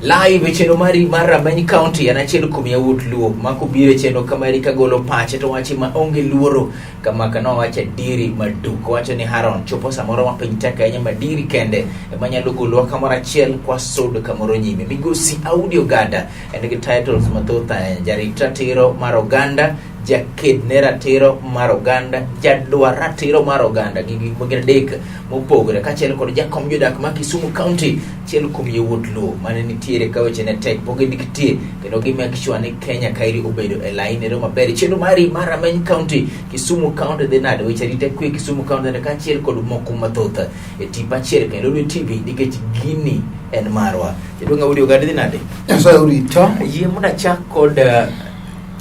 Live e chenro mari mar Rameny County an achiel kuom yawuot Luo ma kobiro e chenro kamari kagolo pache to wache ma onge luoro kama ka nowacho adieri maduk owacho ni Haron chopo samoro ma piny tek ahinya madiri kende ema nyalo golowa kamoro achiel kwasud kamoro nyime. Migosi Audi Oganda en gi titles mathoth ahinya, jarit ratiro mar oganda, jaked ne ratiro mar oganda, jadwar ratiro mar oganda, gi gik moko adek mopogore, kaachiel kod jakom jodak ma Kisumu County, achiel kuom yawuot Luo mane nitiere ka weche ne tek pok gidiktie kendo gi make sure ni Kenya kaeri obedo e lain ero maber. Chenro mari mar Rameny County, Kisumu County dhi nade? Weche arita kwe Kisumu County dhi nade? Kaachiel kod moko mathoth e tipo achiel kendo Lolwe TV nikech gini en marwa. Jaduong' Audi Oganda dhi nade? Nyasaye orita. Yie mondo achak kod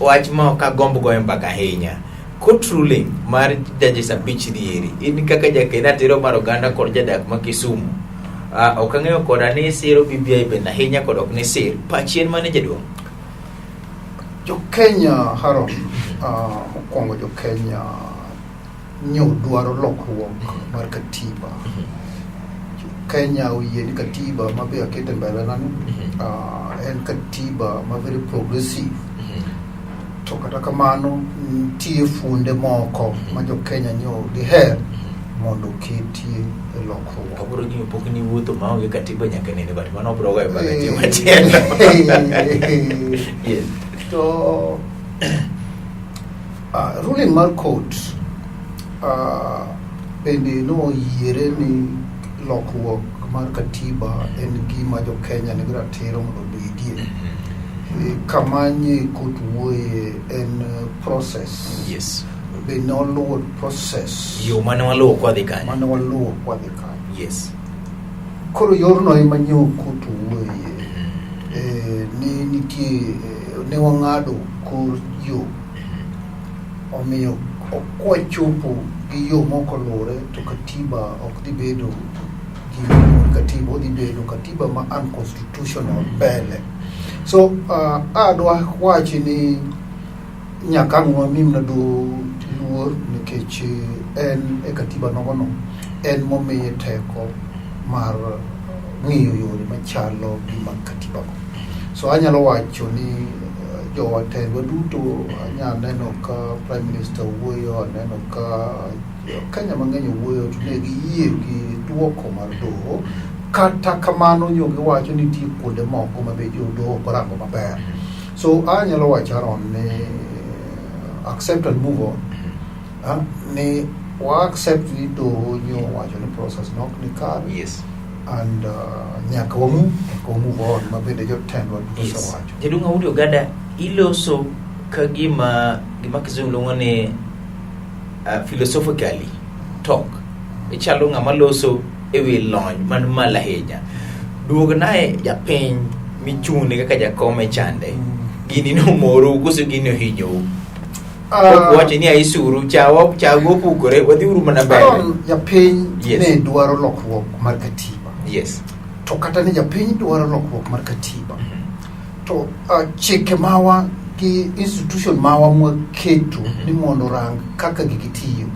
wach ma ok agomb goyo mbaka ahinya. Court ruling mar judges abich ni eri, in kaka jaked ratiro mar oganda kod jadak ma Kisumu, ok ang'eyo koda ni isiro BBI bende ahinya kod ok ni sir. Pachi en mane jaduong'? Jo Kenya Haron, mokwongo jo Kenya nyo dwaro lokruok mar katiba. Jo Kenya oyie ni katiba ma be akete mbele na ni en katiba ma very progressive. To kata kamano nitie fuonde moko ma jo Kenya nyo diher mondo oketie e lokruok. Abiro gima pok ni wuotho maonge katiba nyaka nene, but mano biro goyo mbaka chieng' machielo. Yes. To ruling mar court bende noyiere ni lokruok mar katiba en gima jo Kenya nigi ratiro mondo obedie. Kama nye court wuoye en process. Be noluwo process. Yo mane waluwo kwadhi kanyo. Mane waluwo kwadhi kanyo. Koro yorno ema nyo court wuoye. Ni nitie ne wang'ado kor yo. Omiyo ok wachopo gi yo mok oluwore to katiba ok dhi bedo gima katiba odhi bedo katiba ma unconstitutional mbele. So adwa wachi ni nyaka ang' wamimna do luor nikech en e katiba nogono en momiye teko mar ng'iyo yore machalo gi mag katiba go. So anyalo wacho ni jowatendwa duto anya neno ka Prime Minister wuoyo, aneno ka Kenya mang'eny owuoyo to ne giyie gi duoko mar doho. Kata kamano nyo giwacho ni nitie kuonde moko ma be jo doho ok orango maber. So anyalo wacho Aaron ni accept and move on. Ni wa accept ni doho nyo wacho ni process nok ni kare. And nyaka wa move, nyaka wa move on ma bende jotendwa duto osewacho. Jaduong' Audi Oganda, iloso ka gima gima kizungu luongo ni philosophically talk. Ichalo ng'ama loso e wi lony man malo ahinya. Duognae japiny michung'ne kaka jakom e chande. Gini nomorou koso gini ohinyou? Ok wacho ni aisuru chawa chago opukore wadhiuru mana mbele. Aaron, japiny ne dwaro lokruok mar katiba. To kata ni japiny dwaro lokruok mar katiba, to chike mawa gi institution mawa mwaketo ni mondo orang kaka gigi tiyo,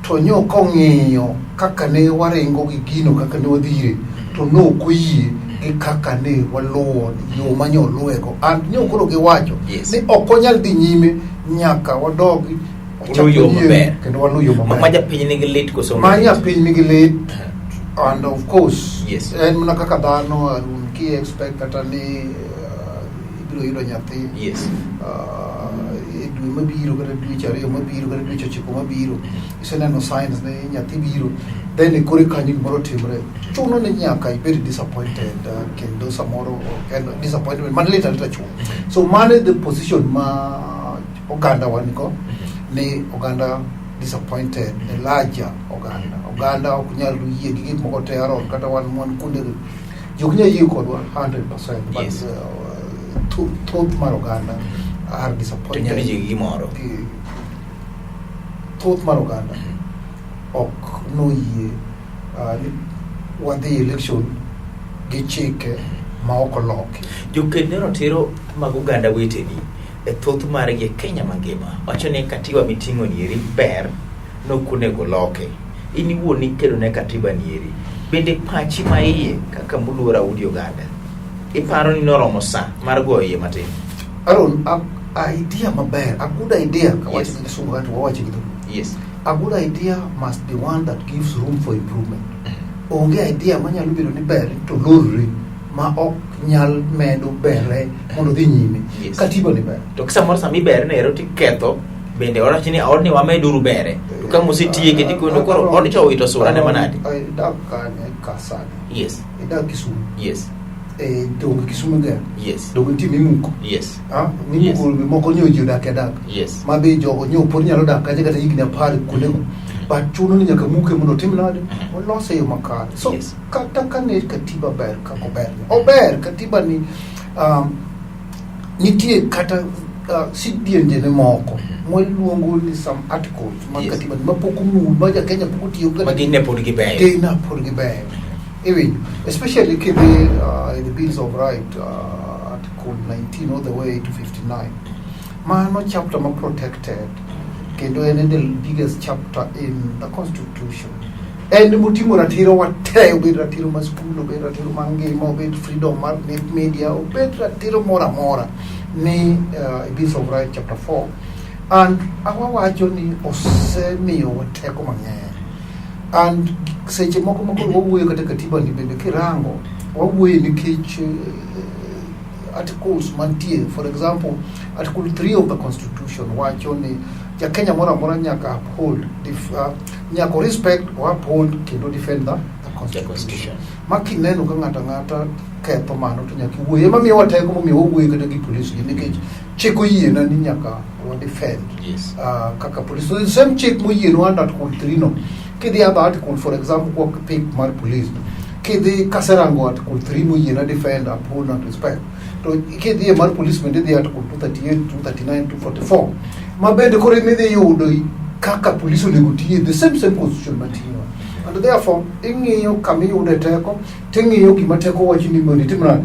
to nyo kong'iyo kaka ne waringo gi gino kaka ne wadhire, to nok oyie gi kaka ne waluwo yo ma nyo oluwego. And nyo koro giwacho ni ok onyal dhi nyime nyaka wadog Oluw yo maber. kendo waluw yo maber. Ma japiny nigi lit koso Ma japiny nigi lit and of course en mana kaka dhano Arun ki expect kata ni ibiro yudo nyathi e dwe mabiro kata dweche 2 mabiro kata dweche 9 mabiro, iseneno signs ni nyathi biro, then koro kanyo gimoro timre, chuno ni nyaka ibed disappointed, kendo samoro ok en disappointment man lit alita chuth. So mano e the position ma oganda wan go, ni oganda disappointed, e larger oganda. Oganda ok nyal yie gi gik moko te Aaron, kata wan wan kuonde ji ok nyal yie kodwa 100%, but thoth mar oganda are disappointed. To nyalo yie gi gimoro. Thoth mar oganda ok noyie ni wadhi election gi chike ma ok oloki. Joked ne ratiro mag oganda weteni e thoth margi e Kenya mangima wacho ni katiba miting'o nieri ber nok onego loke. In iwuon ikedo ne katiba nieri. Bende pachi ma iye kaka moluor Audi Oganda? Iparo ni noromo sa mar goyo iye matin? Aaron, a idea maber, a good idea, kawacho gi Kisungu kata wawacho gi Dholuo. A good idea must be one that gives room for improvement. Onge idea manyalo bedo ni ber to lorre ma ok nyal medo bere mondo dhi nyime. Katiba ni ber. To samoro sama ibere no ero tiketho bende wawacho ni odni wameduru bere. To ka mosetieke tikono koro od cha owito sura ne manade? Idak kanye ka sani? Idak Kisumu? Donge Kisumu ger? Donge nitie mimuko? Mimuko moko nyo ji odak e dak. Ma be jogo nyo pod nyalo dak kacha kata higni 10 kuondego. But chuno ni nyaka muke mondo otim nade? Olose e yo makare. So kata ka ne katiba ber kaka ober ni. Ober katiba ni nitie kata sidienje ne moko mwaluongo ni some articles mag katiba ni mapok omul ma ja Kenya pok otiyo Ma gin ne pod gibeyo. Gin ne pod gibeyo. Iwinjo, especially kidhi in the Bills of Right, Article 19 all the way to 59. Mano chapter ma protected kendo en the biggest chapter in the constitution. En moting'o ratiro wa te, obed ratiro mar skul, obed ratiro mar ngima, obed freedom mar media, obed ratiro moro amora ni Bills of Right chapter 4. And awawacho ni osemiyowa teko mang'eny. And seche moko ma koro wawuoyo kata katiba ni bende kirango, wawuoyo nikech articles mantie. For example, Article 3 of the Constitution wacho ni ja Kenya moro amora nyaka uphold, nyaka respect or uphold kendo defend the Constitution. The Constitution. Ma kineno ka ng'ato ang'ata ketho mano to nyaka iwuoye. Ema miyowa teko momiyo wawuoyo kata gi police gi nikech chik oyiena ni nyaka wa defend. Kaka police. So the same chik moyienwa under Article 3 no. Kidhi other article, for example, kwa pick mar police. Kidhi kaserango Article 3 moyiena defend, uphold and respect. To kidhi e mar police bende idhi Article 238, 239, 244. Ma bende koro imidhi yudo kaka police onego tiye, the same constitution matiyo. And therefore, ing'iyo kama iyude teko, ting'iyo gima teko wacho ni mondo itim nade.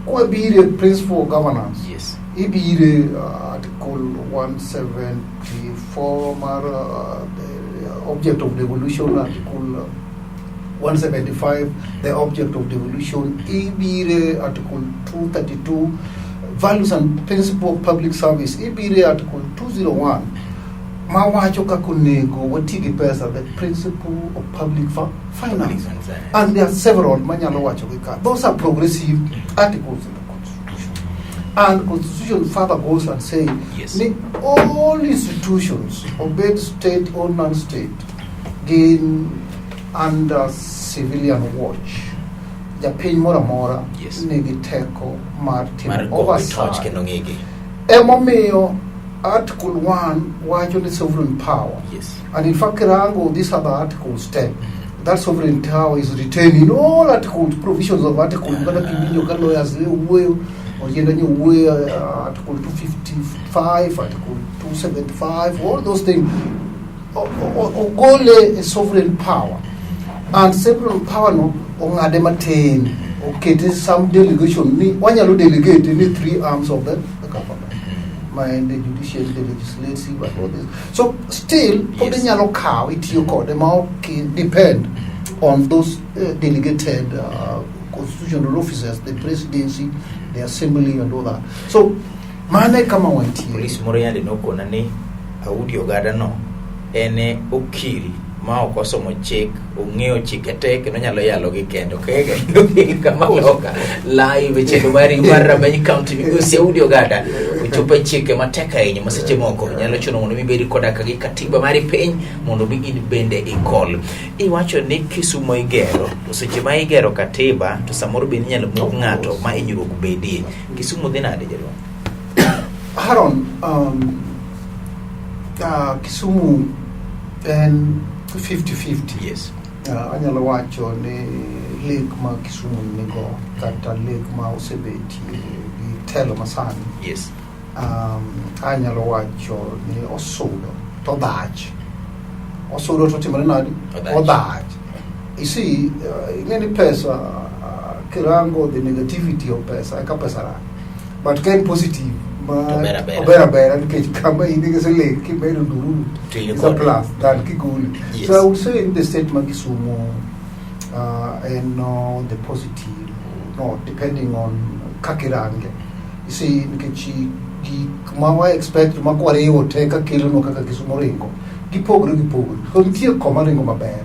Kwabire principle of governance, ibire Article 174 mar the object of devolution, Article 175, the object of devolution, ibire Article 232, values and principle of public service, ibire Article 201, ma wacho kaka onego wati gi pesa, the principle of public finance. Public finance. And there are several manyalo wacho gi ka. Those are progressive articles in the Constitution. And Constitution further goes and say, ni all institutions, obey state or non-state, gin under civilian watch. Japiny moro amora nigi teko mar timo Mar goyo oversight. torch kendo ng'igi. Emomiyo Article 1 wacho ni sovereign power. And in fact, kirango these other articles 10, that sovereign power is retained in all articles, provisions of article. Kata kiwinjo ka lawyers ne wuoyo, oyienda ni wuoyo, Article 255, Article 275, all those things. Ogole e sovereign power. And sovereign power no ong'ade matin, okete some delegation ni wanyalo delegate ni three arms of the government. Ma en the judiciary, the legislative, and all this. So still, pod inyalo kawo itiyo kode ma ok depend on those delegated constitutional officers, the presidency, the assembly, and all that. So mane kama wantie. Police moro yande nokona ni Audi Ogada no en e okil ma ok osomo chik, ong'eyo chike te kendo nyalo yalo gi kendo. Kege kama loka live e chenro mari mar Rameny County migosi Audi Ogada ochopo e chike matek ahinya ma seche moko nyalo chuno mondo mi ibed koda ka gi katiba mari piny mondo mi in bende ikol. Iwacho ni Kisumo igero, to seche ma igero katiba to samoro bende inyalo muk ng'ato ma hinyruok bedie. Kisumo dhi nade jaduong'? Haron, Kisumu en 50-50. Anyalo wacho ni lek ma Kisumu nigo kata lek ma osebetie gi telo masani. Anyalo wacho ni osudo to dhach. Osudo to timore nade? Odhach. Odhach. You see, ing'e ni pesa, kirango the negativity of pesa, eka pesa rach. But ka en positive, ma To ber abera. ober abera nikech kama in gi siling kimedo ndururu To in is a kode. plus than kigole. So I would say in the state ma Kisumu, en the positive, no, depending on kaka irange. You see, nikech gik ma wa expect ma kwariwo te ka kelonwa kaka Kisumu ringo, gipogore gipogore. So nitie koma ringo maber,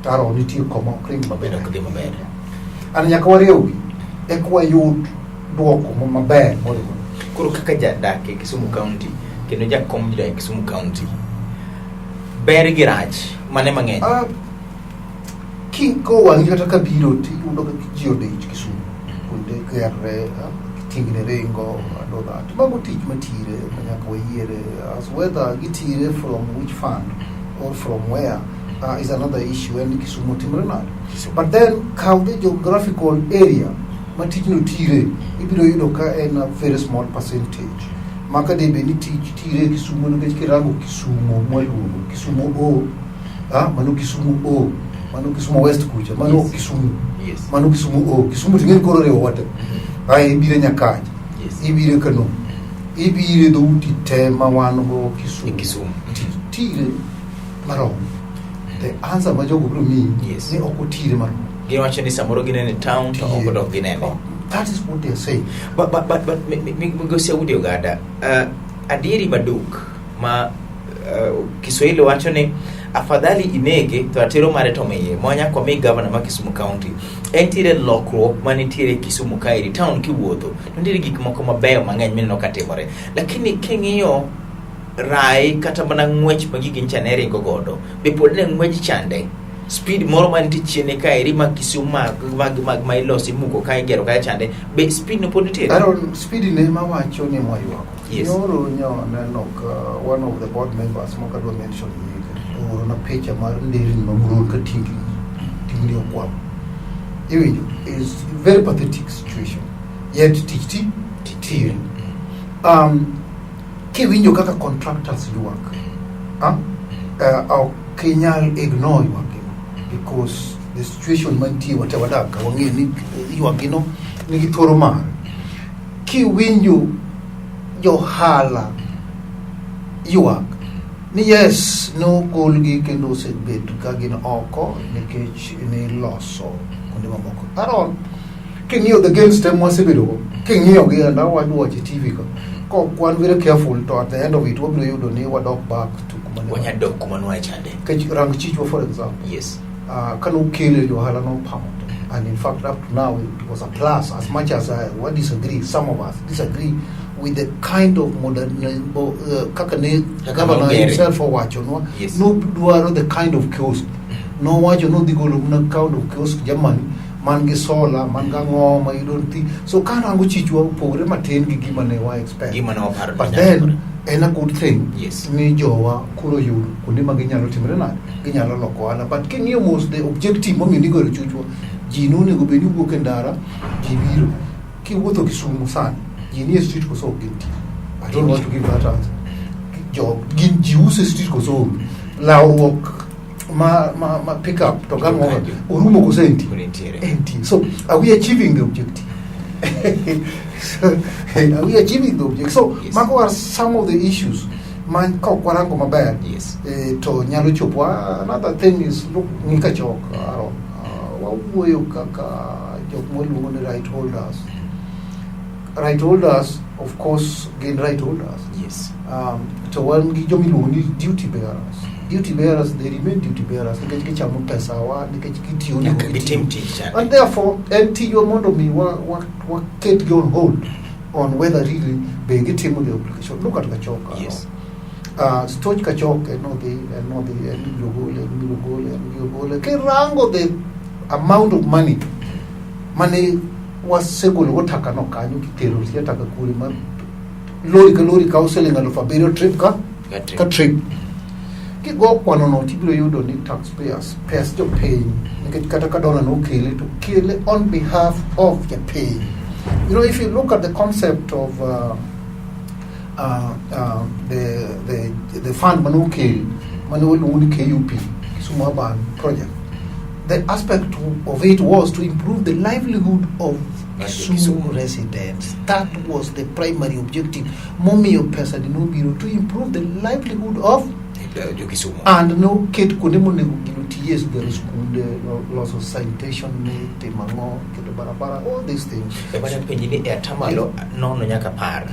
taro nitie koma ok ring maber. Ok dhi maber. An nyaka wariwgi eka wayud duoko maber moriwo. Koro kaka jadak e Kisumu County kendo jakom jodak e Kisumu County, ber gi rach mane mang'eny? Kiko wang'i kata kabiro tiyudo ka ji odich Kisumu kuonde gerre, tingni ringo and all that. Mago tich matire ma nyaka wayiere as whether gitire from which fund or from where is another issue en ni Kisumu timre nade. But then kaw the geographical area ma tijno tire ibiro yudo ka en a very small percentage ma ka debe ni tich tire Kisumu nikech kirango Kisumu mwaluongo Kisumu O, mano Kisumu O, mano Kisumu West kucha, mano Kisumu. Mano Kisumu O, Kisumu ting'eni koro riwo wate. Ae ibire Nyakacha, ibire Kano, ibire dhouti te ma wan go Kisumu. E Kisumu. Tich tire marom. The answer ma jogo biro miyi ni ok otire marom. Giwacho ni samoro ginene town to ok odok ginene. Oh, that is what they are saying. But migosi Audi Ogada, adieri maduk ma Kiswahili wacho ni afadhali inege to ratiro mare to miye ma nyaka wami gavana ma Kisumu County. Entiere lokruok manitiere Kisumu kaeri town kiwuotho to nitiere gik moko mabeyo mang'eny mineno ka timore, lakini king'iyo rai kata mana ng'wech ma gigi ncha ne ringo godo be pod ne ng'wej chande speed moro mantie chien kaeri ma Kisumu mag ma iloso imuko ka igero kae chande be speed no pod nitiere. Aaron, speed ne mawacho ni mwaywako. Yes. Nyoro nyo neno ka one of the board members mok adwa mention nyinge oorona picha mar nderni mamuror ka tingni tingni okwamo. Iwinjo, is very pathetic situation. Yet tich ti tire. Kiwinjo kaka contractors ywak, ok inyal ignore ywakgino because the situation mantie wate wadak ka wang'eyo ni ywakgino nigi thoro mare. Kiwinjo johala ywak ni yes nogolgi kendo osebet ka gin oko nikech niloso kuonde mamoko. Aaron, king'iyo the gains te mwasebedogo, king'iyogi and awadwa wacho e TV ka, kok wan very careful to at the end of it wabiro yudo ni wadok back to kuma ne Wanya dok kuma nwae chande. Nikech rang chichwa for example. Kanokele johala nopamo te. And in fact up to now it was a plus as much as we disagree, some of us disagree with the kind of modern kaka ne Kaka governor nogere. himself owachonwa nodwaro the kind of kiosk nowacho nodhi golo mana kind of kiosk Germany man gi solar man gi ang'o ma you don't think so. Karango chichwa opogore matin gi gima ne wa expect. Gima ne waparo ni But nyalo then timore. En a good thing ni jowa koro yudo kuonde ma ginyalo timore nade ginyalo loko ohala, but king'iyo mos the objective momiyo nigoro chuchwa ji nonego bed ni wuok e ndara ji biro kiwuotho Kisumu sani ji nie street koso ok gintie. I don't want to give that answer. Jo gin ji uso e street koso onge lawruok ma pick up to gang'o Kanyo. orumo koso entie. Pod entiere. Entie. So are we achieving the objective? So, are we achieving the objective? So mago are some of the issues man ka ok warango maber to nyalo chopo. Another thing is look ng'i Kachok, Aaron. Wawuoyo kaka jok mwaluongo ni right holders. Right holders of course gin right holders. To wan gi jomiluongo ni duty bearers. Duty bearers, they remain duty bearers nikech gichamo pesa wa nikech gitiyo Nyaka onego gitim gitiyo. tich chande. And therefore en tijwa mondo mi wa ketgi on hold on whether really be gitimo the obligation. Look at Kachok. Stoch Kachok en odhi en odhi en ibiro gole en ibiro gole en ibiro gole kirango the amount of money mane wasegolo go taka no kanyo kitero sia taka kure ma lori ka lori kawo siling 7,000 trip ka Ka trip. Ka trip kigo kwano no tibiro yudo ni taxpayers pes jopiny nikech kata ka donor nokele to kele on behalf of japiny. If you look at the concept of the fund manokel mane waluongo ni KUP, Kisumu Urban Project, the aspect of it was to improve the livelihood of Kisumu Kisumu residents. That was the primary objective momiyo pesa ni nobiro to improve the livelihood of Jo Kisumu. And noket kuonde monego gino tiye. Yes, gero skunde, loso sanitation ni timo ang'o, keto barabara, all these things. Ema penji ni e atamalo 0 nyaka 10.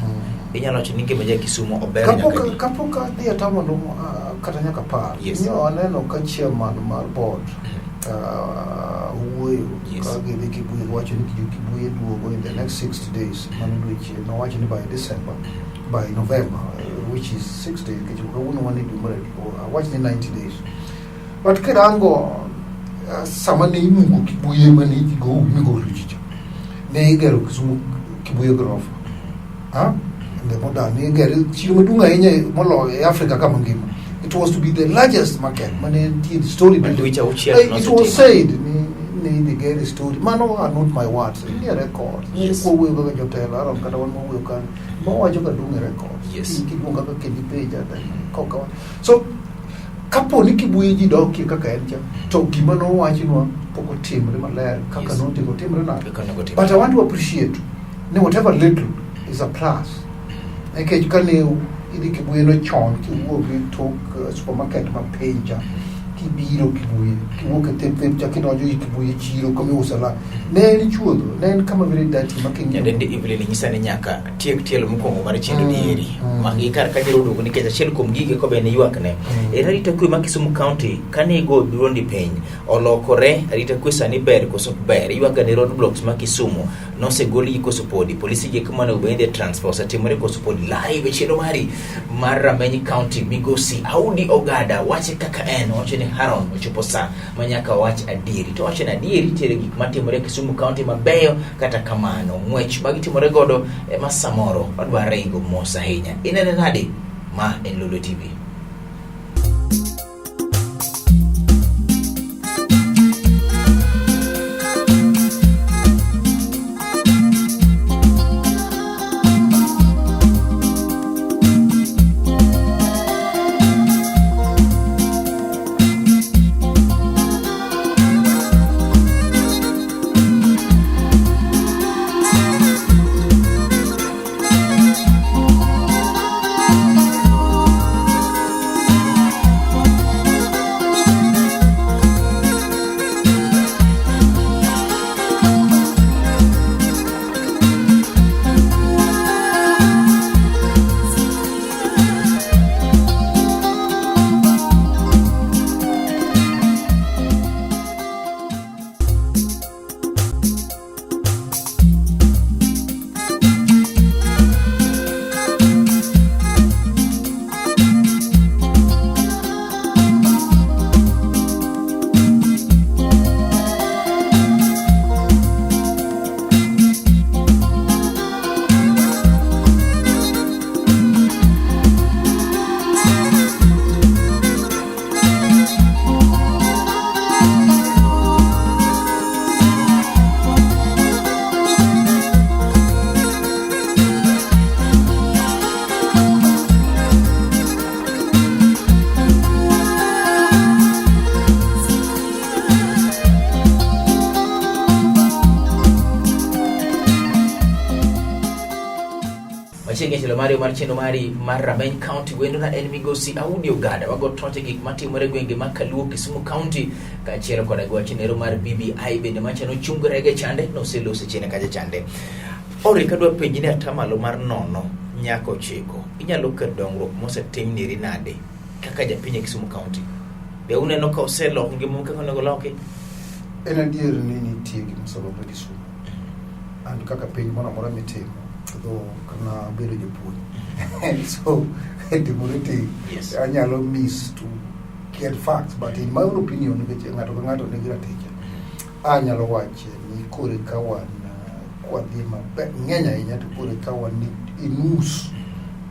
Inyalo wacho ni ngima ja Kisumu ober Kapok nyaka di. kapok adhi atamalo kata nyaka 10. Yes. Nyo aneno ka chairman mar board wuoyo ka gidhi Kibuye, wacho ni jo Kibuye duogo in the next 60 days. Mano dweche nowacho ni by December, by November, which is 6 days, nikech kawuono wan e dwe mar awach ni 90 days. But kirango sama ne imuko Kibuye mane igo migolo ji cha, ne igero Kisumu Kibuye gorofa. Ha? The modern ne igero chiro maduong' ahinya moloyo e Africa kama ngima. It was to be the largest market mane nitie story building. Dweche auchiel It was nosetimo. said ni idhi ger story. Mano are not my words. Nie record. Yes. Kwawuoyo kaka jotelo, Aaron kata wan mawuoyo kanyo. Mawacho ka dung' e record. Yes. Kiluongo kaka Kenny Page, koka. So kapo ni Kibuye ji dokie kaka en cha, to gima nowachnwa pok otimre maler kaka Yes. nonego otimre nade. Kaka onego otimre. But I want to appreciate ni whatever little is a plus. Nikech kane idhi Kibuye no chon kiwuok gi tok supermarket ma piny cha, kibiro Kibuye, kiwuok e thep thep cha kidonjo i Kibuye chiro kama iuso la. Ne en chuodho, ne en kama very dirty ma king'iyo. Nyadendi Evelyn nyisa ni nyaka tiek tielo mokwongo mar chenro ni eri. Magi kar ka jero duogo nikech achiel kuom gige ko bende ywakne. En arita kwe ma Kisumu County kane igo duondi piny olokore arita kwe sani ber koso ok ber. Ywak ni roadblocks ma Kisumu nosegol gi koso podi. Polisi gi kuma onego bed ni transfer osetimore koso podi. Live e chenro mari mar Rameny County migosi Audi Ogada wache kaka en wacho ni Haron ochopo sa ma nyaka wach adieri. To wacho ni adieri nitiere gik matimore Kisumu County mabeyo kata kamano ng'wech magitimore godo ema samoro odwa ringo mos ahinya. Inene nade? Ma en Lolwe TV. Machiegni e tielo mari mar chenro mari mar Rameny County wendona en migosi Audi Ogada wago toche gik matimore e gwenge ma Kaluo Kisumu County kaachiel koda gi wach nero mar BBI bende machano chung rege chande noseloso chien kacha chande. Ori kadwa penji ni atamalo mar 0 nyaka 9 inyalo keto dongruok mosetim niri nade kaka japiny e Kisumu County? Be uneno ka oseloko ngimau kaka onego loki? En adier ni nitie gima oselokre Kisumu. And kaka piny moro amora mitimo, though kana bedo japuonj. So timore ti Yes. anyalo miss to get facts, but in my own opinion, nikech ng'ato ka ng'ato nigi ratiche, anyalo wacho ni kore ka wan kwadhi maber ng'eny ahinya to kore ka wan i nus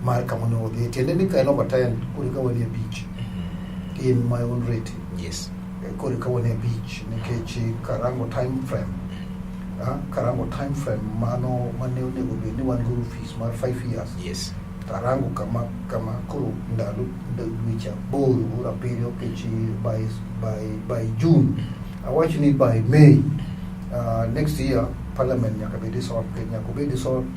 mar kama onego odhiye. Tiende ni ka en over 10, kore ka wan e 5 in my own rating. Yes. Kore ka wan e 5 nikech karango time frame, karango time frame mano mane onego bed ni wan go ofis mar 5 years. Yes. Tarango kama koro ndalo dweche 8 7 nikech by June, awach ni by May next year parliament nyaka bed dissolved, nikech nyaka obed dissolved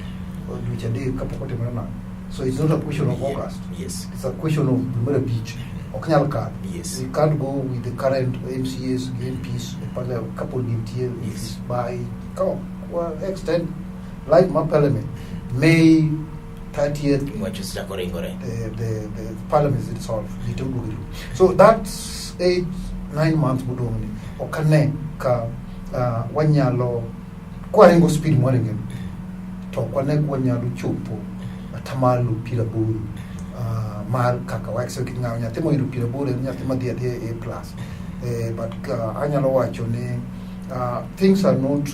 dweche 3 kapok otimore nade. So it's not a question of August. Yes. It's a question of dwe mar 5. Ok nyal kadho. Yes. We can't go with the current MCAs gi MPs e parliament kapod gintie Yes. by ka wa extend life mar parliament May 30th Ng'wech osechako ringore. the parliament is dissolved ji te oduogo e room. So that's 8, 9 months modong' ni ok ane ka wanyalo kwaringo speed mwaringe to ok wane ka wanyalo chopo atamalo 80 mar kaka wa expect ng'awo nyathi moyudo 80 en nyathi madhi adhiya A plus, but anyalo wacho ni things are not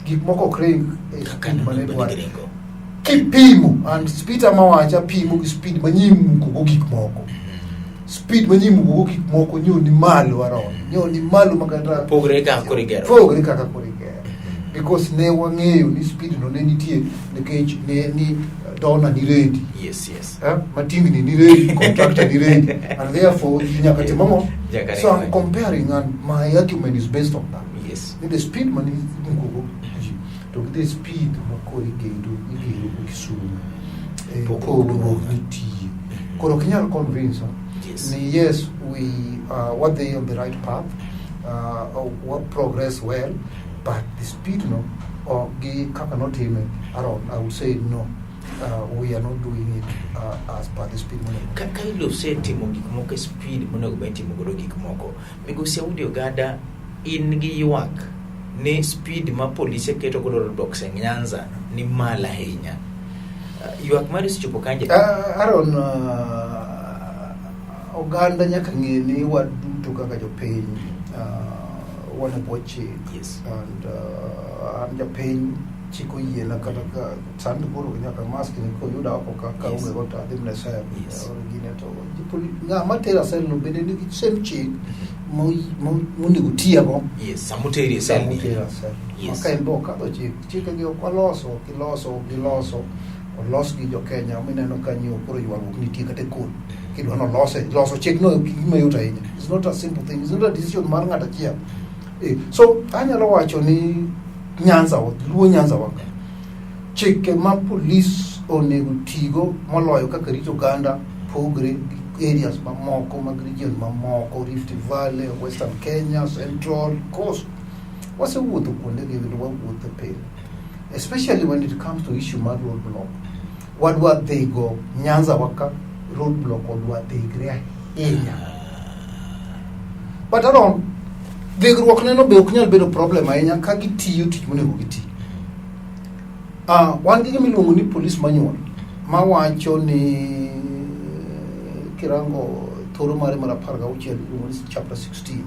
gik moko ok ring e Kaka speed mane nonego dwarore giringo. Kipimo and speed amawacha pimo gi speed manyimuko go gik moko, speed manyimuko go gik moko nyo ni malo aron nyo ni malo makata Pogre kaka koro igero. Pogre kaka koro igero because ne wang'eyo ni speed no ne nitie nikech ne ni donor ni ready. Yes. Matingni ni ready, contractor ni ready, and therefore ji nyaka tim ang'o? Nyaka So I'm ring. comparing and my argument is based on that ni the speed mane imuko go ji to gi the speed ma koro igedo igero go Kisumu, Pogruok pogruok duong'. Nitie koro ok inyal convince ni yes, we wadhi on the right path, wa progress well, but the speed no or gi kaka notime aron, I would say no, we are not doing it as per the speed monego. Ka ilo osetimo gik moko e speed monego bed timo godo gik moko, migosi Audi Ogada, in gi ywak ni speed ma polise keto godo roadblocks e Nyanza ni malo ahinya. Ywak mari osechopo kanje? Aaron, oganda nyaka ng'e ni waduto kaka jopiny wan e bwo chik. And an japiny, chik oyiena kata ka sani koro nyaka mask ni koyuda oko ka ka onge go to adhi mana e cell. Or gine to ng'ama tera cell no bende nigi same chik monego tiyago Yes, samoteri e cell ni. Samotera cell. Ma ka en be okadho chik, chikegi ok waloso, ok giloso, ok giloso, olos gi jo Kenya mineno ka nyiewo koro ywaruok nitie kata e court kidwa nolose loso chik no ok gima yot ahinya. It's not a simple thing, it's not a decision mar ng'ato achiel. So anyalo wacho ni Nyanza wa Luo Nyanza wa ka chike ma polis onego tigo moloyo kaka rito oganda pogre gi areas mamoko mag region mamoko, Rift Valley, Western Kenya, Central Coast. Wasewuotho kuondegi kendo wawuotho pile, especially when it comes to issue mar road block. Wadwa dhigo Nyanza waka road block odwa dhigre ahinya, but aron dhigruok neno be ok nyal bedo problem ahinya ka gitiyo tich monego giti. Wan gi gima iluongo ni police manual mawacho ni kirango thoro mare mar 16 iluongo ni chapter 16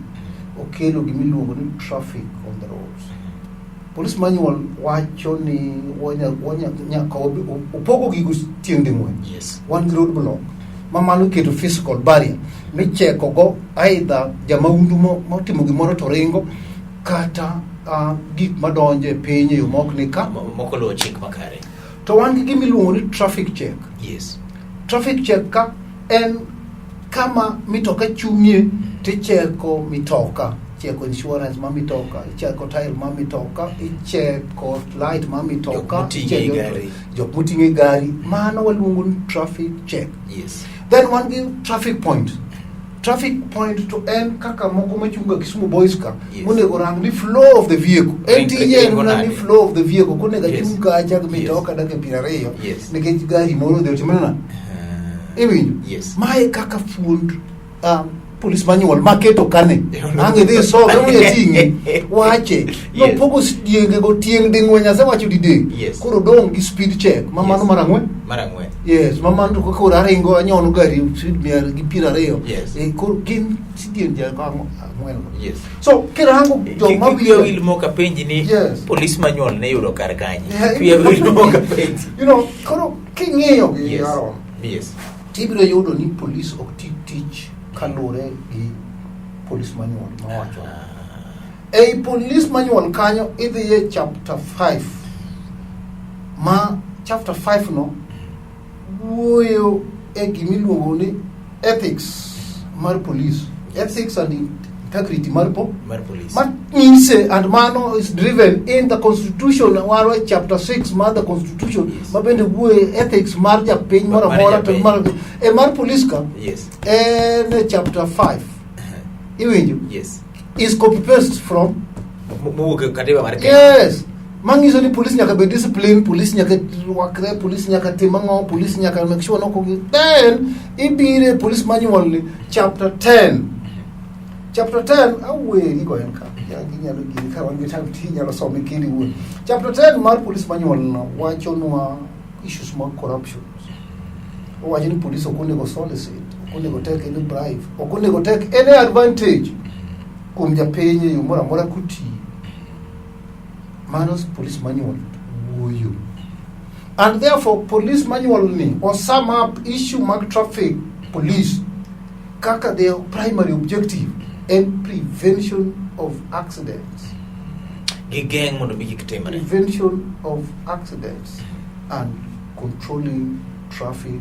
okelo gima iluongo ni traffic on the roads. Police manual wacho ni nyaka opogo gigo tieng' ding'wen. Wan gi road block ma mano keto physical barrier micheko go either jamaundu motimo gimoro to ringo kata gik madonjo e piny e yo mok ni ka Moko luwo chik makare. To wan gi gima iluongo ni traffic check. Traffic check ka en kama mitoka chung'ie ticheko mitoka, icheko insurance ma mitoka, icheko tyre ma mitoka, icheko light ma mitoka. Jok moting'e icheko gari. Jok moting'e gari, mano waluongo ni traffic check. Then wan gi traffic point. Traffic point to en kaka moko machunga Kisumu Boys ka monego rang ni flow of the vehicle en tije en ringo mana ni nade? flow of the vehicle konego achung kacha gi mitoka dakika 20 nikech gari moro odhi otimo nana iwinjo. Mae kaka fuond police manual maketo kane ang' idhi isome emomiyo ating'e wache nopogo dienge go tieng' ding'wen asewacho didek. Koro dong' gi speed check ma mano mar ang'wen. Mar ang'wen. Yes, ma mano to koro aringo anyono gari speed 120. Koro gin sidienje ang'wen go. So kirango joma Wiya wil mok apenji ni police manual ne yudo kar kanye. Wiya wil mok apenji. Koro king'iyo gi Aaron, tibiro yudo ni police ok ti tich kaluwore gi police manual mawacho. Ei police manual kanyo idhi e chapter 5 ma chapter 5 no wuoyo e gimiluongo ni ethics mar police, ethics and integrity mar Mar police. Ma Nyise and mano is driven in the constitution marwa chapter 6 mar the constitution ma bende wuoye ethics mar japiny moro Mar amora to japiny. mar e mar police ka Yes. en e chapter 5 iwinjo Yes. is copy paste from Mowuok e katiba mar Kenya. yes manyiso ni police nyaka bed discipline police nyaka rwakre police nyaka tim ang'o police nyaka make sure nokogi then ibire police manual ni chapter 10 chapter 10 aweri go en ka ya ginyalo gini ka wan gi time ti inyalo some kendi iwuon chapter 10 mar police manual no wachonwa issues mag corruption owacho ni police ok onego solicit ok onego take any bribe ok onego take any advantage kuom japiny e yo moro amora kotiyo mano police manual wuoyo and therefore police manual ni o sum up issue mag traffic police kaka their primary objective en prevention of accidents Gigeng' mondo mi kik timre. prevention of accidents and controlling traffic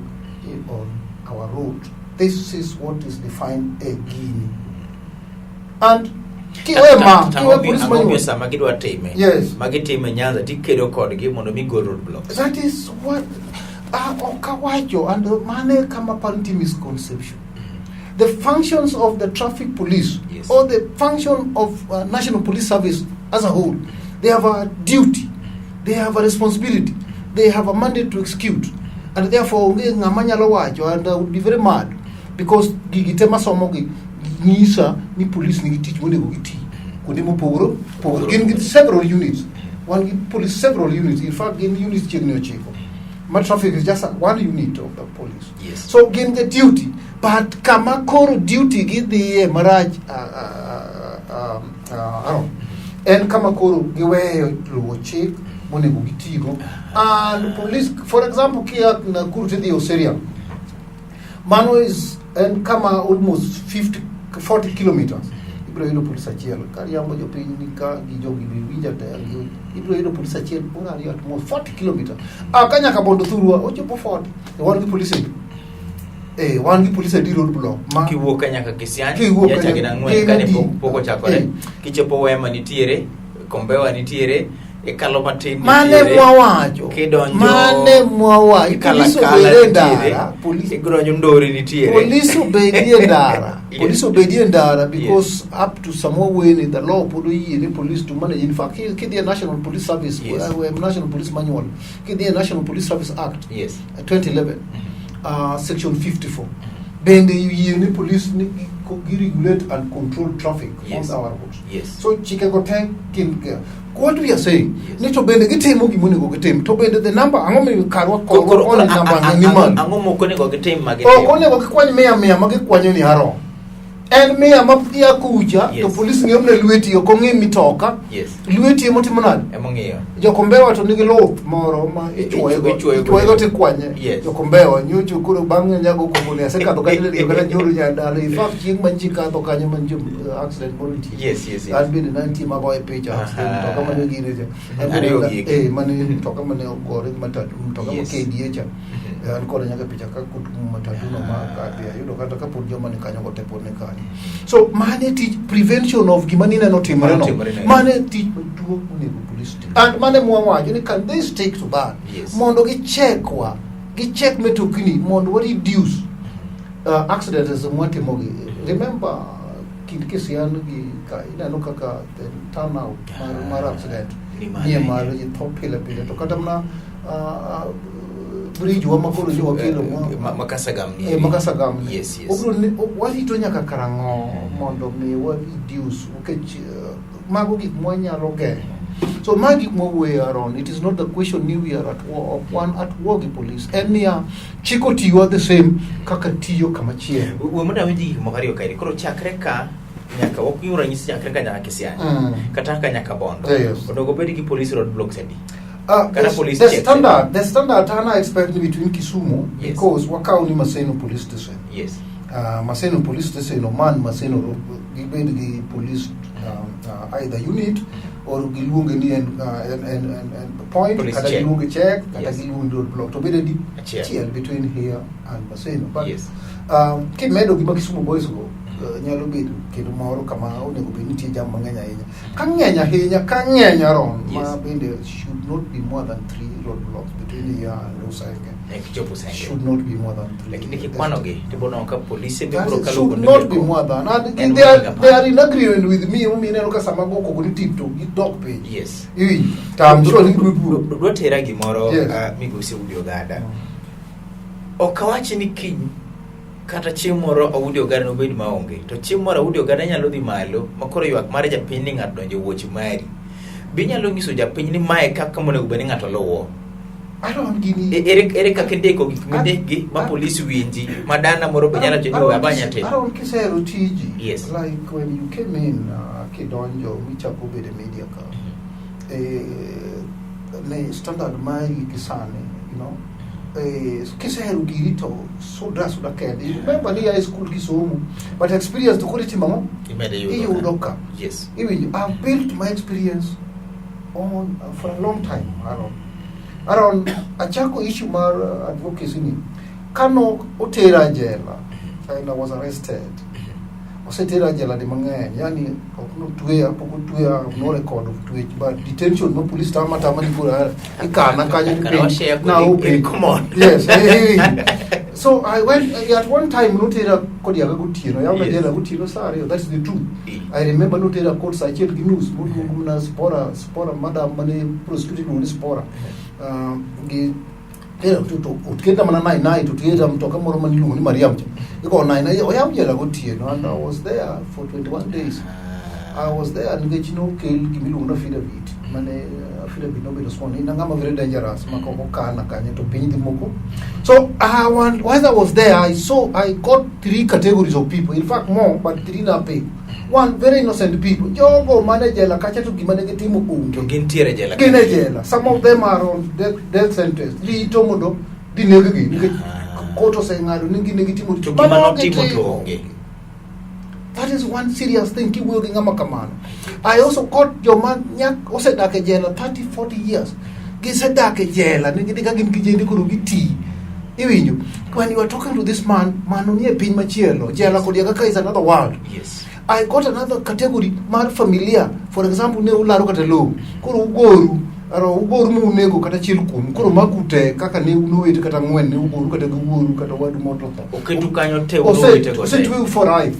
on our road this is what is defined e gini and kiwe ma kiwe police Ang'o miyo manual sama gidwa time Yes. ma gitime Nyanza tikedo kodgi mondo mi gol roadblocks. That is what ok awacho and mane kama aparo nitie misconception. The functions of the traffic police Yes. or the function of National Police Service as a whole, they have a duty, they have a responsibility, they have a mandate to execute. And therefore onge ng'ama nyalo wacho and I would be very mad because gigi te masomogi nyisa ni police nigi tich monego giti kuonde mopogore opogore. Gin gi several units. Wan gi police several units. In fact, gin units chiegni ochiko. Ma traffic is just one unit of the police. Yes. So gin the duty, but kama koro duty gidhiye marach Aaron, en kama koro giweyo luwo chik monego gitigo and police for example kia Nakuru tidhi Oserian mano is en kama almost 50 40 kilometers ibiro yudo polis achiel kariambo jopiny ni ka gi jogi be winja te ibiro yudo polis achiel or ariyo at most 40 kilometers ah ka nyaka Bondo thurwa ochopo 40 to wan gi polis adi eh wan gi polis adi road block ma Kiwuok ka nyaka Kisiany, Kiwuok ka nyacha gi nyaka- Nang'wen gin kane adi? pok ochakore. Eh. Kichopo Wema nitiere, Kombewa nitiere, ikalo matin mane nitiere. mwawacho Kidonjo mane mwawacho Ikala polis Kala obed e nitiere, ndara polis Kidonjo Ndori nitiere. Police obedie ndara. Yes. Police obedie ndara because up to some way the law pod oyie ni police to manage. In fact, kidhi e National Police Service, Yes. National Police Manual, kidhi e National Police Service Act Yes. 2011, section 54, bende yie ni police ni gi regulate and control traffic Yes. on our roads. Yes. So chikego te gin what we are saying Yes. ni to bende gitimo gimonego gitim to bende the number ang'o miyo karwa Koro- korwa koro- koni namba ni malo Ang'o mok onego gitim ma ok gitimo? onego gikwany mia mia ma gikwanyo ni Haron en mia ma ia kucha Yes. to polis ng'iyo mana lweti ok ong'i mitoka Yes. lweti emotimo nade Emong'iyo. jokombewa to nigi luth moro ma ichuoyego Ichuoyego. ichuoyego tikwanye Yes. jokombewa nyocho koro bang' nyago kogoni asekadho kanyo diriyo kata nyoro nyandalo in fact chieng' manchi kadho kanyo manjo accident moro nitie Yes. an bende nantie magoye picha accident Aha. mtoka mane gine cha An bende Ariyo na- gieki. eh mane mtoka mane ogore gi matatu mtoka Yes. ma KDA cha an kode nyaka picha ka kutumo matatu no ma kadhi ayudo kata kapod joma ni kanyo go te pod ni kanyo so mane tich prevention of gima nineno timore no Timore no. mane tich maduong' monego police tim and mane mwawacho ni can they stick to that Yes. mondo gichekwa gichek mitokni mondo wa reduce accidents mwatimogi remember kind Kisian gi ka ineno kaka the turnout mar accident Ni malo nie ahinya. malo ji tho pile pile to kata mana bridge wa makoro nyo wakelo Ma Kasagam ni. eh, ma Kasagam ni. Yes. Obiro ni warito nyaka karang'o mondo mi wa reduce nikech mago gik mwanyalo geng'o so ma gik mwawuoye Aaron it is not the question ni we are at war ok wan at war gi police en niya chik otiyo the same kaka tiyo kamachielo We mondo awinj gik moko ariyo kaeri. Koro chakre ka nyaka ok ranyisi chakre ka nyaka Kisiany. Kata ka nyaka Bondo. Yes. Onego bed gi police roadblocks adi? Kata police The checks, standard, the standard an expect ni between Kisumu Yes. because wakaw ni Maseno police station. Yes. Maseno police station oman Maseno gibed gi police either unit or giluonge ni en point Police kata check. giluonge check kata Yes. giluonge road block to bed adi Achiel. achiel between here and Maseno but Yes. kimedo gima Kisumu boys go Nyalo bedo kendo moro kama onego bed nitie jam mang'eny ahinya. Ka ng'eny ahinya, ka ng'eny Aaron, ma bende should not be more than three roadblocks between here and Usenge. E kichopo Usenge. Should not be more than three. Lakini kikwanogi tiboneno ka polise be That biro is, kalo should kuonde not be go. more than. And En they are, mohingo they are in agreement with me. Omiyo ineno ka sama go koko ni tip to gidok piny. Yes. Iwinjo? To I'm sure ni gibiro duogo. Dwa tera gimoro Yes. migosi Udi Ogada. Ok awach ni kiny kata chieng' moro Audi Ogada nobed maonge. To chieng' moro Audi Ogada nyalo dhi malo ma koro ywak mar japiny ni ng'ato donjo e wuoche mari. Be inyalo nyiso japiny ni mae kaka monego bed ni ng'ato luwo? Aaron gini. Ere kaka indiko gik mindikgi ma polis winji ma dana moro be nyalo timo ni abanya timo? Aaron kisehero tiji. Yes. Like when you came in kidonjo michako bedo e media ka. Ne standard mari gi sani, you know. Kisehero giri to suda suda kende. You remember ni high school kisomo, but experience to koro itimo ang'o? Imedo yudo Iyudo ka. ka. Yes. Iwinjo, I've built my experience on for a long time, Aaron. Aaron, achako issue mar advocacy ni kano otera jela and I was arrested. Osetera jela di mang'eny, yani ok notweya, pok otweya, no record of twech, but detention no police tama tama ni koro ikana kanyo ni Kara piny, washare na kodi, open. come on. Yes. Hey. So I went at one time notera Kodiaga gotieno, yaw na Yes. jela gotieno saa 2, that's the truth. Eh. I remember notera court saa 1:30, moluong mana Spora, madam mane prosecutor iluongo ni Spora. Gi tera to oketa mana nine nine to tera mtoka moro mane iluongo ni Mariam cha. Iko nine nine oyaw jela gotieno and I was there for 21 days. I was there nikech nokel gimiluongo ni affidavit mane affidavit nobedo sworn in ang'ama very dangerous ma kok okana kanyo to piny dhi moko. So I want, while I was there I saw I got three categories of people, in fact more, but three na pick. One, very innocent people, jogo mane jela kacha to gima ne gitimo onge. To gintiere e jela. Gin e jela. Some of them are on death sentence. Rito mondo dhi neggi nikech court oseng'ado ni gin ne gitimo To richo. gima Mano notimo to gitimo. onge. That is one serious thing kiwuoyo gi ng'ama kamano. I also got joma nyak osedak e jela 30, 40 years. Gisedak e jela nikech ka gin kijende koro giti. Iwinjo? When you are talking to this man, mano nie piny machielo. Jela kod kaka is another world. Yes. I got another category mar familia. For example, ne ularo kata lowo. Koro ugoru, aro ugoru munego kata achiel kuomu. Koro maku te kaka ne un owete kata ang'wen ne ugoru kata gi wuoru kata wadu moro tho. Oketu kanyo te un owete go te. Osetweyu for life.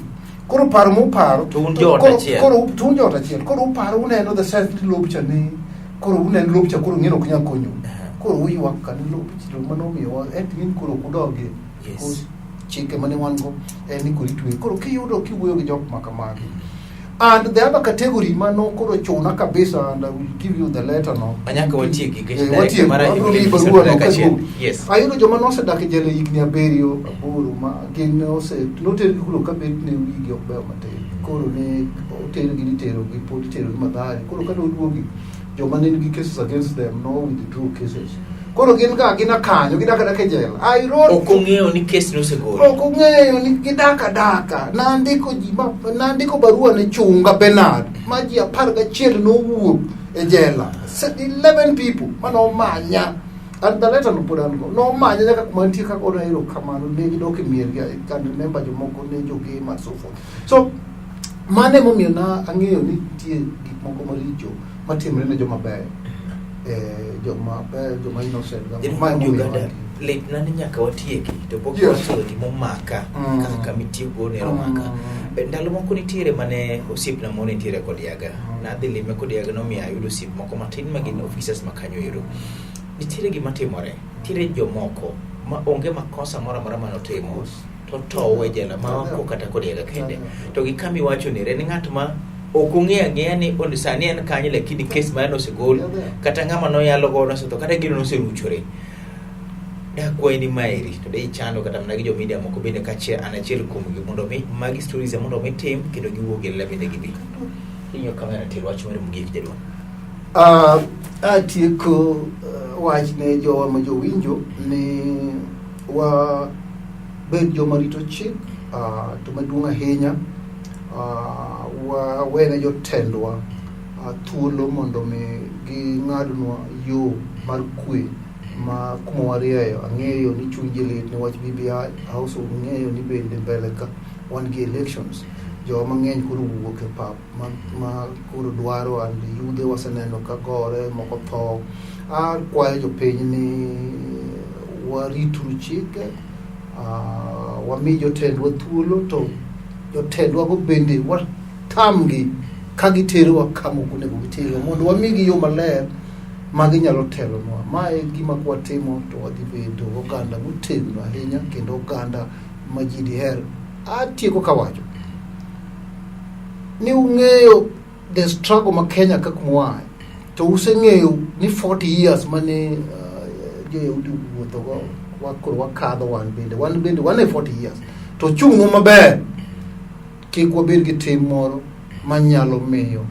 Koro paro muparo. To un joot achiel. Koro to un joot achiel. Koro uparo uneno the sense ni lob cha ni koro uneno lob cha koro ng'eno ok nyal konyo. Koro uywak ka ni lob cha mano omiyowa en ni koro ok udogie. Yes. Because chike mane wan go en ni koro itweyo. Koro kiyudo kiwuoyo gi jok ma kamagi. And the other category mano koro chuna kabisa and I will give you the letter now. Manyaka watieki nikech Eh, director watieko. mara Abiro miyi Evelyn barua no dakika achiel. kaduogo. Yes. Ayudo joma nosedak e jela higni 7, 8 ma gin ose notergi kuro ka bet ne wigi ok beyo matin. Koro ne otergi niterogi pod iterogi Mathare. Koro kane oduogi joma ne nigi cases against them no withdraw cases. Koro gin ga gin kanyo gidak adaka e jela. I wrote Ok ong'eyo ni kes nosegol. Ok ong'eyo ni gidak adaka. Nandiko ji ma nandiko barua ne Chunga Bernard ma ji 11 nowuok e jela. 11 people manomanya. And the letter no pod an go. Nomanya nyaka kuma nitie kaka ona erokamano ne gidok e miergi. I can remember jomoko ne jogema and so forth. So mano emomiyo na ang'eyo ni nitie gik moko maricho matimre ne joma beyo. Joma beyo, joma innocent. Ma emomiyo Uganda antie. litna ni nyaka watieki to pok Yes. wacho gimomaka kaka kamitiyogo ne omaka. Ndalo moko nitiere mane osiepna moro nitiere Kodiaga. Nadhi lime Kodiaga nomiyo ayudo osiep moko matin ma gin officers ma kanyo ero. Nitiere gima timore. Nitiere jomoko ma onge makosa moro amora manotimo to tow e jela ma ok kata Kodiaga kende. To gi kama iwacho ni en ng'at ma ok ong'eyo ang'eya ni on sani en kanyo lakini kes mare nosegol kata ng'ama noyalo godo osetho kata gino noseruchore. Dakwayi ni maeri to de ichando kata mana gi jo media moko bende kachiel an achiel kuomgi mondo mi magi stories mondo mi tim kendo giwuog e lela bende gidhi. Ing'iyo kamera tir wach mare mogik jaduong'. Atieko wach ne jowa ma jowinjo ni wa bed joma rito chik to maduong' ahinya wawene jotendwa thuolo mondo mi ging'adnwa yo mar kwe ma kuma warieyo. Ang'eyo ni chuny ji lit niwach BBI, also ng'eyo ni bende mbele ka Wan gi elections. Jowa mang'eny koro wuok e pap ma, ma koro dwaro and yudhe waseneno ka gore moko tho. Akwayo jopiny ni warituru chike, wami jotendwa thuolo to jotendwago bende watamgi ka giterowa kama ok onego giterwa mondo wamigi yo maler ma ginyalo telonwa. Ma e gima kwatimo to wadhi bedo oganda motegno ahinya kendo oganda ma ji diher. Atieko kawacho ni ung'eyo the struggle ma Kenya ka kuma oaye to useng'eyo ni 40 years mane jo-Yahudi wuothogo koro wakadho wan bende wan bende wan e 40 years to chung'nwa maber kik wabed gi tim moro manyalo miyo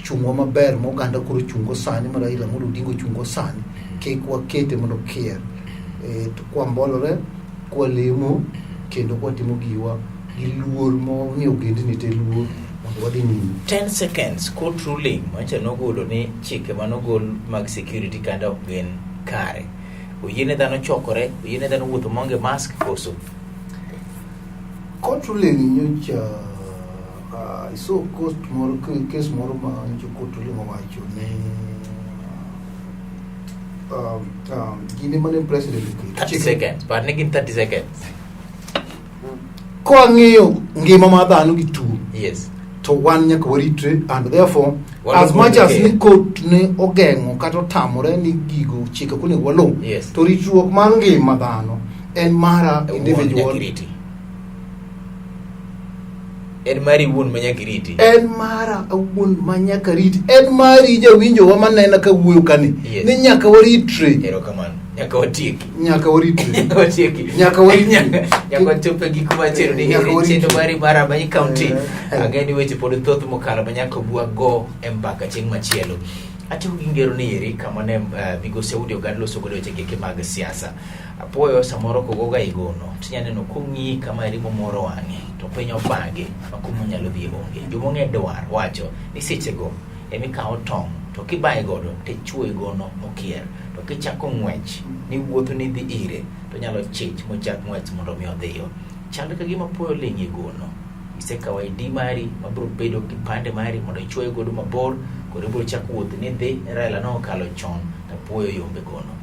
chung'wa maber ma oganda koro chungo sani ma Raila Amolo Odinga ochungo sani kik wakete mondo kier to kwambolore kwalemo kendo kwatimo giwa gi luor mowamiyo ogendni te luor mondo wadhi nyime. 10 seconds court ruling macha nogolo ni chike manogol mag security kanda ok gin kare. Oyiene dhano chokore, oyiene dhano wuotho maonge mask koso? Court ruling nyocha I saw court moro case moro ma nyocha court ruling owacho ni gine mane president oketo 30 seconds, par ni gin 30 seconds. Kwang'iyo ngima mar dhano gi tuo Yes. to wan nyaka waritre and therefore Wan as much as care. ni court ne ogeng'o kata otamore ni gigo chike ok onego waluw Yes. to ritruok mar ngima dhano en mara Wuon individual nyaka iriti. En mari wuon ma nyaka iriti. En mara awuon ma nyaka rit en mari jawinjowa manena ka wuoyo kani Yes. ni nyaka waritre. Erokamano. Nyaka watieki. Nyaka waritre. Nyaka watieki. Nyaka waritre. Nyaka wachop e giko mar chenro ni Nyaka eri waritre. chenro mari mar Amanyi County. Eh. Ang'e ni weche pod thoth mokalo ma nyaka bwago e mbaka chieng' machielo. Atieko gi ngero ni eri kama ne migosi Audi Oganda loso godo weche geke mag siasa. Apuoyo samoro kogoga e gono, tinya neno kong'i kama eri momoro wang'e, to piny obage ma kuma onyalo dhiye onge. Joma ong'e dwar wacho ni sechego emikawo tong' to kibaye godo tichuoye gono mokier. To kichako ng'wech ni wuotho ni dhi ire to nyalo chich mochak ng'wech mondo mi odhiyo. Chal ka gima apuoyo ling' e gono. Isekawo ID mari mabiro bedo kipande mari mondo ichuoye godo mabor, koro ibiro chako wuoth ni dhi Raila nokalo chon to apuoyo yombe gono.